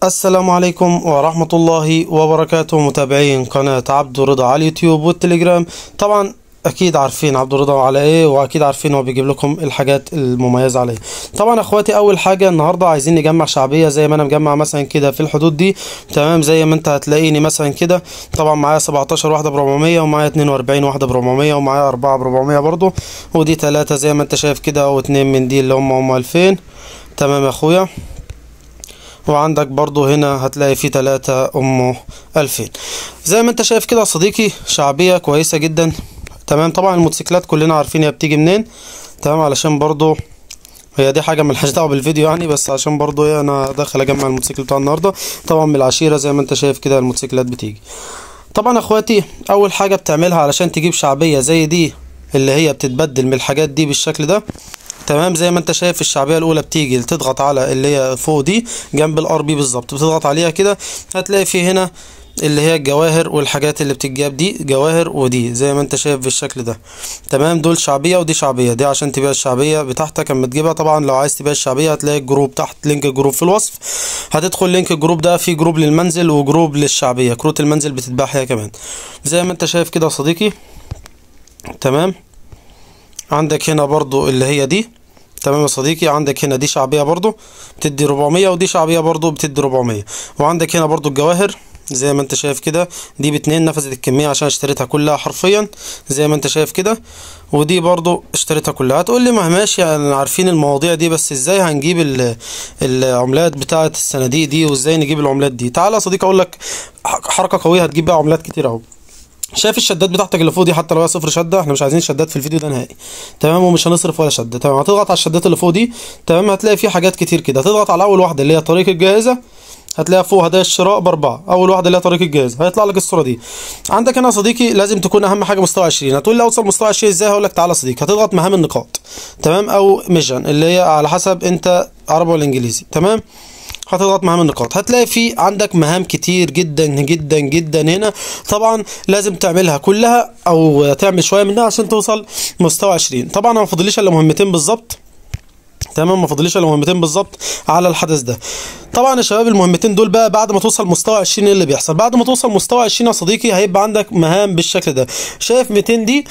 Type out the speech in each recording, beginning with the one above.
السلام عليكم ورحمة الله وبركاته، متابعين قناة عبد الرضا على اليوتيوب والتليجرام. طبعا اكيد عارفين عبد الرضا على ايه، واكيد عارفين هو بيجيب لكم الحاجات المميزة عليه. طبعا اخواتي، اول حاجة النهاردة عايزين نجمع شعبية زي ما انا مجمع مثلا كده في الحدود دي، تمام؟ زي ما انت هتلاقيني مثلا كده. طبعا معايا 17 واحدة ب400، ومعايا 42 واحدة ب400، ومعايا 4 ب400 برضو، ودي 3 زي ما انت شايف كده، واتنين من دي اللي هم 2000. تمام يا اخويا. وعندك برضو هنا هتلاقي في 3 امه 2000 زي ما انت شايف كده يا صديقي. شعبية كويسة جدا، تمام. طبعا الموتوسيكلات كلنا عارفين هي بتيجي منين، تمام؟ علشان برضو هي دي حاجة ملهاش دعوة بالفيديو يعني، بس عشان برضو ايه انا داخل اجمع الموتوسيكل بتاع النهاردة. طبعا من العشيرة زي ما انت شايف كده الموتوسيكلات بتيجي. طبعا اخواتي، اول حاجة بتعملها علشان تجيب شعبية زي دي اللي هي بتتبدل من الحاجات دي بالشكل ده، تمام؟ زي ما انت شايف الشعبية الاولى بتيجي تضغط على اللي هي فوق دي جنب ال RP بالظبط، بتضغط عليها كده هتلاقي في هنا اللي هي الجواهر والحاجات اللي بتتجاب دي جواهر، ودي زي ما انت شايف بالشكل ده، تمام؟ دول شعبية ودي شعبية، دي عشان تبيع الشعبية بتاعتك اما تجيبها. طبعا لو عايز تبيع الشعبية هتلاقي ال group تحت، link ال group في الوصف، هتدخل link ال group ده، في group للمنزل و group للشعبيه، كروت المنزل بتتباع هي كمان زي ما انت شايف كده يا صديقي، تمام؟ عندك هنا برضو اللي هي دي، تمام يا صديقي. عندك هنا دي شعبية برضو بتدي 400، ودي شعبية برضو بتدي 400. وعندك هنا برضو الجواهر زي ما انت شايف كده، دي باتنين، نفذت الكمية عشان اشتريتها كلها حرفيا زي ما انت شايف كده، ودي برضو اشتريتها كلها. هتقول لي ما ماشي يعني عارفين المواضيع دي، بس ازاي هنجيب العملات بتاعة الصناديق دي، وازاي نجيب العملات دي؟ تعالى يا صديقي اقول لك حركة قوية هتجيب بقى عملات كتير اهو. شايف الشدات بتاعتك اللي فوق دي، حتى لو هي صفر شده، احنا مش عايزين شدات في الفيديو ده نهائي، تمام؟ ومش هنصرف ولا شده، تمام؟ هتضغط على الشدات اللي فوق دي، تمام؟ هتلاقي في حاجات كتير كده. هتضغط على اول واحدة اللي هي طريق الجائزة، هتلاقيها فوق هدايا الشراء ب4، اول واحدة اللي هي طريق الجائزة، هيطلع لك الصورة دي. عندك هنا يا صديقي لازم تكون اهم حاجة مستوى 20. هتقول لي اوصل مستوى 20 ازاي؟ هقول لك تعالى يا صديقي، هتضغط مهام النقاط، تمام؟ او mission اللي هي على حسب انت عربي ولا انجليزي، تمام؟ هتضغط مهام النقاط، هتلاقي في عندك مهام كتير جدا جدا جدا هنا. طبعا لازم تعملها كلها او تعمل شوية منها عشان توصل مستوى 20. طبعا انا ما فاضليش الا مهمتين بالظبط، تمام؟ ما فاضليش الا مهمتين بالظبط على الحدث ده. طبعا يا شباب المهمتين دول بقى بعد ما توصل مستوى 20 ايه اللي بيحصل؟ بعد ما توصل مستوى 20 يا صديقي هيبقى عندك مهام بالشكل ده. شايف 200 دي؟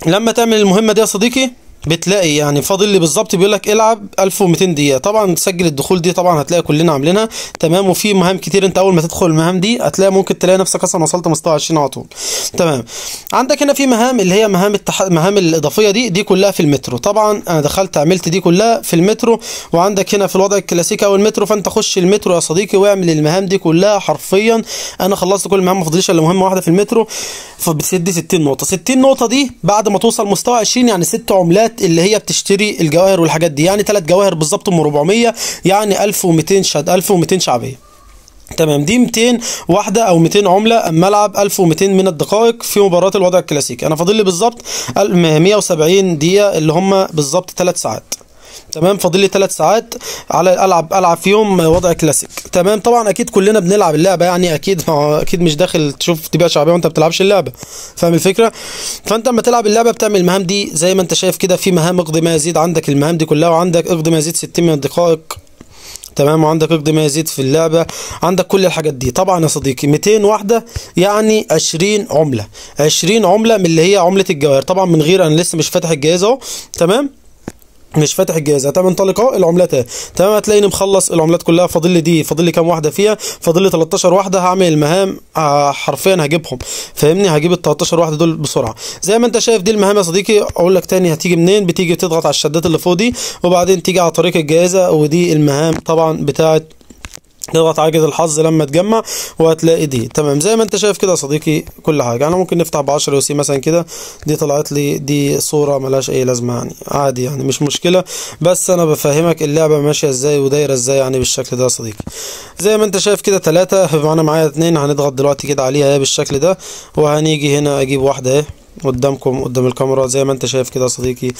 لما تعمل المهمة دي يا صديقي بتلاقي يعني فاضل لي بالظبط بيقول لك العب 1200 دقيقة. طبعا تسجل الدخول دي طبعا هتلاقي كلنا عاملينها، تمام؟ وفي مهام كتير، انت اول ما تدخل المهام دي هتلاقي ممكن تلاقي نفسك اصلا وصلت مستوى 20 على طول، تمام؟ عندك هنا في مهام اللي هي مهام مهام الاضافية دي، دي كلها في المترو. طبعا انا دخلت عملت دي كلها في المترو، وعندك هنا في الوضع الكلاسيكي او المترو. فانت خش المترو يا صديقي واعمل المهام دي كلها حرفيا. انا خلصت كل المهام، ما فاضليش الا مهمة واحدة في المترو، فبتدي 60 نقطة. 60 نقطة دي بعد ما توصل مستوى 20 يعني 6 عملات اللي هي بتشتري الجواهر والحاجات دي، يعني 3 جواهر بالظبط ام 400، يعني 1200 شد، 1200 شعبية، تمام؟ دي 200 واحدة او 200 عمله اما العب 1200 من الدقائق في مباراة الوضع الكلاسيكي. انا فاضل لي بالظبط 170 دقيقة اللي هم بالظبط 3 ساعات، تمام؟ فاضل لي 3 ساعات على العب فيهم وضع كلاسيك، تمام؟ طبعا اكيد كلنا بنلعب اللعبة يعني، اكيد اكيد مش داخل تشوف تبيع شعبية وانت ما بتلعبش اللعبة، فاهم الفكرة؟ فانت اما تلعب اللعبة بتعمل المهام دي زي ما انت شايف كده. في مهام اقضي ما يزيد، عندك المهام دي كلها، وعندك اقضي ما يزيد 60 من الدقائق، تمام؟ وعندك اقضي ما يزيد في اللعبة، عندك كل الحاجات دي. طبعا يا صديقي 200 واحدة يعني 20 عمله، 20 عمله من اللي هي عمله الجواهر، طبعا من غير انا لسه مش فاتح الجهاز اهو، تمام؟ مش فاتح الجهاز. هتعمل انطلق اهو العملات اهي، تمام؟ هتلاقيني مخلص العملات كلها، فاضل لي دي، فاضل لي كام واحدة فيها؟ فاضل لي 13 واحدة. هعمل المهام حرفيا هجيبهم، فاهمني؟ هجيب ال 13 واحدة دول بسرعة زي ما انت شايف. دي المهام يا صديقي. اقول لك تاني هتيجي منين؟ بتيجي تضغط على الشدات اللي فوق دي، وبعدين تيجي على طريق الجائزة، ودي المهام طبعا بتاعت تضغط على عجلة الحظ لما تجمع وهتلاقي دي، تمام؟ زي ما انت شايف كده يا صديقي كل حاجة. انا ممكن نفتح ب 10 UC مثلا كده، دي طلعت لي دي صوره ملهاش اي لازمه يعني، عادي يعني مش مشكلة، بس انا بفهمك اللعبة ماشية ازاي ودايره ازاي يعني بالشكل ده يا صديقي. زي ما انت شايف كده 3، انا معايا 2، هنضغط دلوقتي كده عليها اهي بالشكل ده، وهنيجي هنا اجيب واحدة اهي قدامكم قدام الكاميرا زي ما انت شايف كده يا صديقي،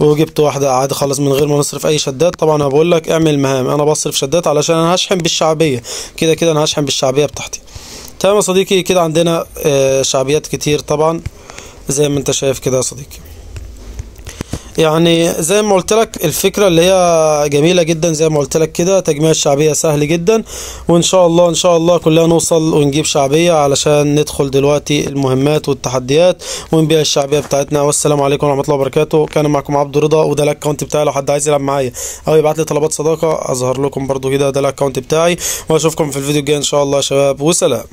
وجبت واحدة عادي خالص من غير ما نصرف اي شدات. طبعا انا بقول لك اعمل مهام، انا بصرف شدات علشان انا هشحن بالشعبيه، كده كده انا هشحن بالشعبيه بتاعتي، تمام يا صديقي؟ كده عندنا شعبيات كتير طبعا زي ما انت شايف كده يا صديقي. يعني زي ما قلت لك الفكرة اللي هي جميلة جدا زي ما قلت لك كده، تجميع الشعبية سهل جدا، وان شاء الله ان شاء الله كلنا نوصل ونجيب شعبية علشان ندخل دلوقتي المهمات والتحديات ونبيع الشعبية بتاعتنا. والسلام عليكم ورحمة الله وبركاته. كان معكم عبد رضا، وده ال account بتاعي لو حد عايز يلعب معايا او يبعت لي طلبات صداقه اظهر لكم برضو كده، ده ال account بتاعي. واشوفكم في الفيديو الجاي ان شاء الله يا شباب، وسلام.